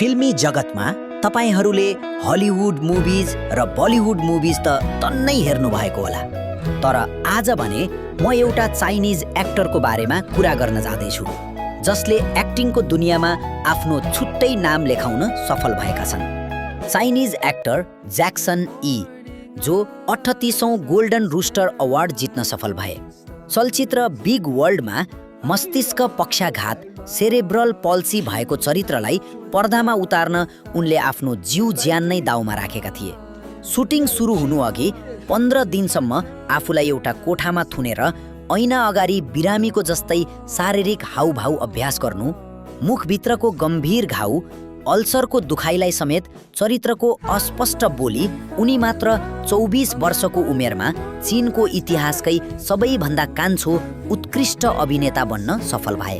फिल्मी जगतमा तपाईहरूले हलिउड मुभिज र बलिउड मुभिज त टन्नै हेर्नुभएको होला, तर आज भने म एउटा चाइनिज एक्टरको बारेमा कुरा गर्न जाँदैछु जसले एक्टिङको दुनियाँमा आफ्नो छुट्टै नाम लेखाउन सफल भएका छन्। चाइनिज एक्टर ज्याक्सन यी, जो 38औं गोल्डन रुस्टर अवार्ड जित्न सफल भए। चलचित्र बिग वर्ल्डमा मस्तिष्क पक्षाघात सेरेब्रल पल्सी भएको चरित्रलाई पर्दामा उतार्न उनले आफ्नो जीव ज्यान नै दाउमा राखेका थिए। सुटिङ सुरु हुनु अघि 15 दिनसम्म आफूलाई एउटा कोठामा थुनेर ऐना अगाडि बिरामीको जस्तै शारीरिक हाउभाउ अभ्यास गर्नु, मुखभित्रको गम्भीर घाउ, अल्सरको दुखाइलाई समेत चरित्रको अस्पष्ट बोली उनी मात्र 24 वर्षको उमेरमा चीनको इतिहासकै सबैभन्दा कान्छो उत्कृष्ट अभिनेता बन्न सफल भए।